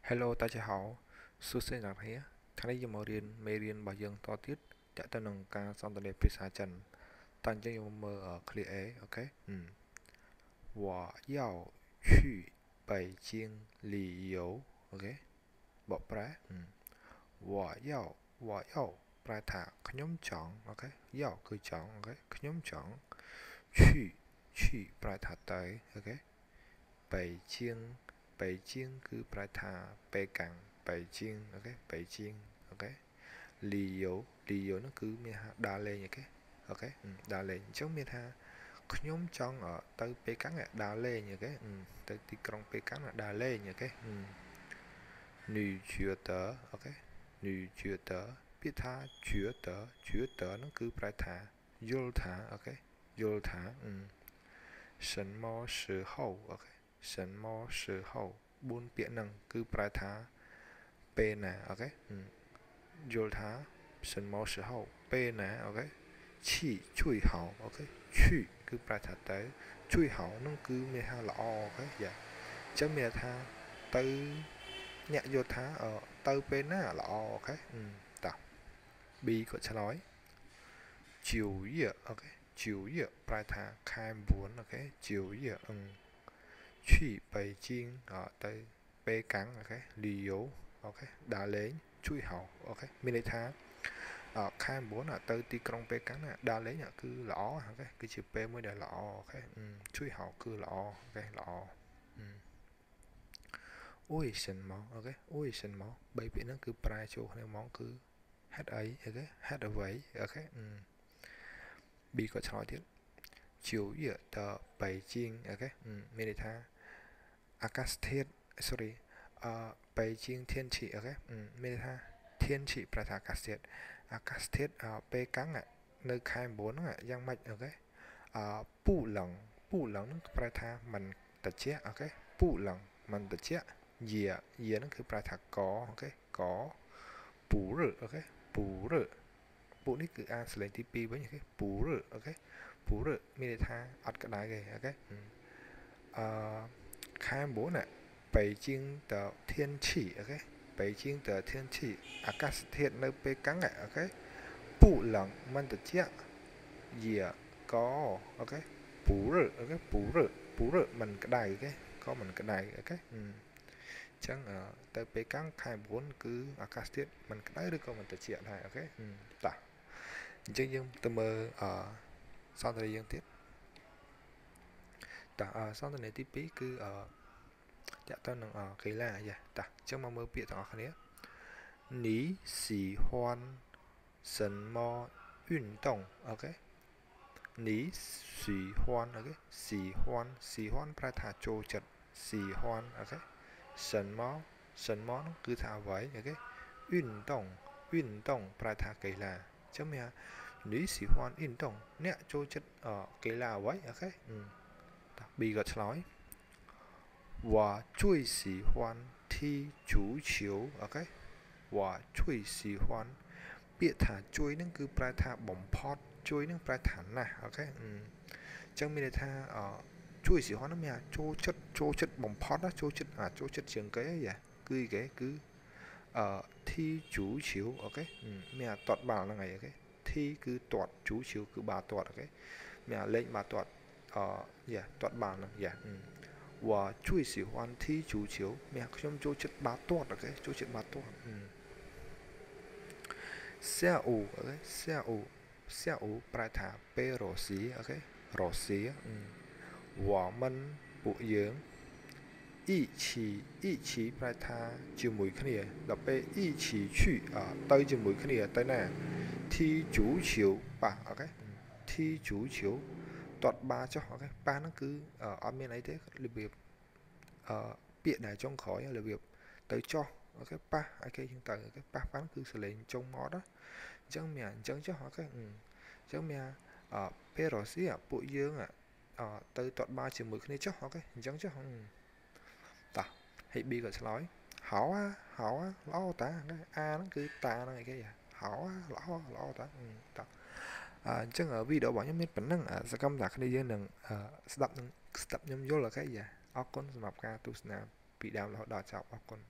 Hello 大家好 សួស្តីអ្នកនាងថ្ងៃនេះយើងមករៀនមេរៀនរបស់យើងតទៀតទាក់ទងនឹងការសន្ទនាភាសាចិនតើអញ្ចឹងយើងមកមើល clear A OK 我要去北京旅游 OK បកប្រែ我要我要ប្រែថាខ្ញុំចង់ OK 要គឺចង់ OK ខ្ញុំចង់去去ប្រែថាទៅ OK 北京北京គឺប្រែថាប៉េកាំង北京 OK 北京 OK 旅游旅游នោះគឺមានថាដើរលេង OK OK ដើរលេងអញ្ចឹងមានថាខ្ញុំចង់ទៅប៉េកាំងដើរលេង OK ទៅទីក្រុងប៉េកាំងដើរលេង OK 你觉得 OK 你觉得ពាក្យថា觉得觉得នោះគឺប្រែថាយល់ថា OK យល់ថា什么时候 OK 什么时候4ពាក្យហ្នឹងគឺប្រែថាពេលណា OK យល់ថា什么时候ពេលណា OK 去最好 OK 去គឺប្រែថាទៅ最好នោះគឺមានថាល្អ OK យ៉ាអញ្ចឹងមានថាទៅអ្នកយល់ថាទៅពេលណាល្អ OK តោះ B ក៏ឆ្លើយ9月 OK 9月ប្រែថាខែ9 OK 9月去北京ទៅប៉េកាំង OK 旅游 OK ដើរលេងជួយហៅ OK មានន័យថាខែ9ទៅទីក្រុងប៉េកាំងដើរលេងគឺល្អ OK គឺជាពេលមួយដែលល្អ OK ជួយហៅគឺល្អ OK ល្អអួយសិនមក OK អួយសិនមក3ពាក្យហ្នឹងគឺប្រែចូលគ្នាហ្មងគឺហេតុអី OK ហេតុអ្វី OK B ក៏ឆ្លើយទៀត9月的北京 OK មានន័យថាអាកាសធាតុ sorry 北京天气 OK មានន័យថា天气ប្រែថាអាកាសធាតុអាកាសធាតុប៉េកាំងនៅខែ9ហ្នឹងយ៉ាងម៉េច OK ពូឡឹងពូឡឹងហ្នឹងប្រែថាមិនត្រជាក់ OK ពូឡឹងមិនត្រជាក់យាយាហ្នឹងគឺប្រែថាក OK កពូរ OK ពូរពួកនេះគឺអានសលេងទី2វិញ OK ពូរ OK ពូរមានន័យថាអត់ក្តៅទេ OK ខែ9ណា北京的天气 OK 北京的天气អាកាសធាតុនៅប៉េកាំង OK 不冷មិនត្រជាក់也ក៏ OK 不热 OK 不热不热មិនក្តៅ OK ក៏មិនក្តៅ OK អញ្ចឹងទៅប៉េកាំងខែ9គឺអាកាសធាតុមិនក្តៅឬក៏មិនត្រជាក់ដែរ OK តោះអញ្ចឹងយើងទៅមើលសន្ទនាយើងទៀតតោះសន្ទនាទី2គឺទាក់ទងនឹងកីឡាយ៉ាតោះអញ្ចឹងមកមើលពាក្យទាំងអស់គ្នា你喜欢什么运动 OK 你喜欢 OK 喜欢喜欢ប្រែថាចូលចិត្ត喜欢 OK 什么什么នោះគឺថាអ្វី OK 运动运动ប្រែថាកីឡាអញ្ចឹងមាន你喜欢运动អ្នកចូលចិត្តកីឡាអ្វី OK តោះ B ក៏ឆ្លើយ我最喜欢踢足球 OK 我最喜欢ពាក្យថាជួយនឹងគឺប្រែថាបំផុតជួយនឹងប្រែថាណាស់ OK អញ្ចឹងមានន័យថាជួយ喜欢នោះមានចូលចិត្តចូលចិត្តបំផុតណាចូលចិត្តចូលចិត្តជាងគេយ៉ាគឺគេគឺ踢足球 OK មានទាត់បាល់ហ្នឹងហើយ OK ធីគឺទាត់ជូឈៀវគឺបាល់ទាត់ OK មានលេខបាល់ទាត់យ៉ាទាត់បាល់ហ្នឹងយ៉ា我最喜欢踢足球មានខ្ញុំចូលចិត្តបាល់ទាត់ OK ចូលចិត្តបាល់ទាត់下午 OK 下午下午ប្រែថាពេលរសៀល OK រសៀល我们ពួកយើង一起一起ប្រែថាជាមួយគ្នាដល់ពេល一起去ទៅជាមួយគ្នាទៅណា踢足球ប៉ះ OK 踢足球ទាត់បាល់ចុះ OK ប៉ះហ្នឹងគឺអត់មានអីទេរបៀបពាក្យដែលចុងក្រោយរបៀបទៅចុះ OK ប៉ះ OK ចឹងទៅ OK ប៉ះប៉ះគឺសលេងចុងមាត់អញ្ចឹងមានអញ្ចឹងចុះ OK អញ្ចឹងមានពេលរសៀលពួកយើងទៅទាត់បាល់ជាមួយគ្នាចុះ OK អញ្ចឹងចុះតោះហើយ B ក៏ឆ្លើយហៅហៅល្អតាអាហ្នឹងគឺតាហ្នឹងអីគេហៅល្អល្អតាតោះអញ្ចឹងវីដេអូរបស់ខ្ញុំមានប៉ុណ្ណឹងសកម្មថាគ្នាយើងនឹងស្ដាប់នឹងស្ដាប់ខ្ញុំយល់ OK យ៉ាអរគុណសម្រាប់ការទស្សនាពីដើមរហូតដល់ចប់អរគុណ